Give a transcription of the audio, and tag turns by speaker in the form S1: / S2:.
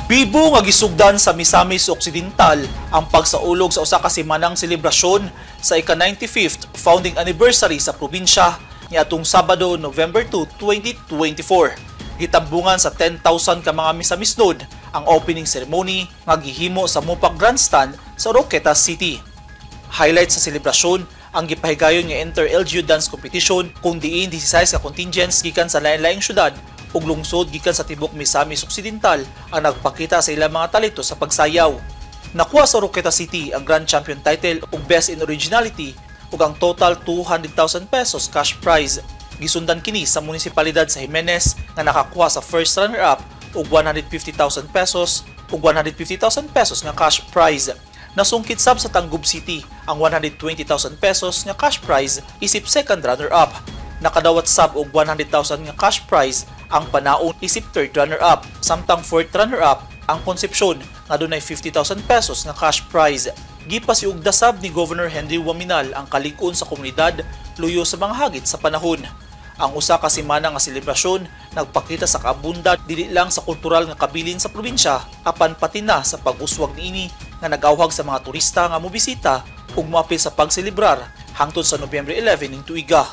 S1: Bibo nga gisugdan sa Misamis Occidental ang pagsaulog sa usa ka semanang selebrasyon sa ika-95th founding anniversary sa probinsya niadtong Sabado, November 2, 2024. Gitambungan sa 10,000 ka mga Misamisnon ang opening ceremony nga gihimo sa Mupak Grandstand sa Oroquieta City. Highlight sa selebrasyon ang gipahigayon nga Inter-LGU Dance Competition kung diin 16 ka contingents gikan sa lain-laing syudad ug lungsod gikan sa tibok Misamis Occidental ang nagpakita sa ilang mga talento sa pagsayaw. Nakuha sa Oroquieta City ang Grand Champion title ug Best in Originality ug ang total ₱200,000 cash prize. Gisundan kini sa munisipalidad sa Jimenez nga nakakuha sa first runner-up ug ₱150,000 ug ₱150,000 nga cash prize. Nasungkit sab sa Tangub City ang ₱120,000 nga cash prize isip second runner-up. Nakadawat sab og 100,000 nga cash prize ang Panaon isip third runner-up, samtang fourth runner-up ang Concepcion nga dunay ₱50,000 nga cash prize. Gipasiugda sab ni Governor Henry Oaminal ang kalig-on sa komunidad luyo sa mga hagit sa panahon. Ang usa ka semana nga selebrasyon nagpakita sa kaabunda dili lang sa kultural nga kabilin sa probinsya apan pati na sa pag-uswag niini nga nag-awhag sa mga turista nga mobisita ug moapil sa pagselebrar hangtod sa Nobyembre 11 ning tuiga.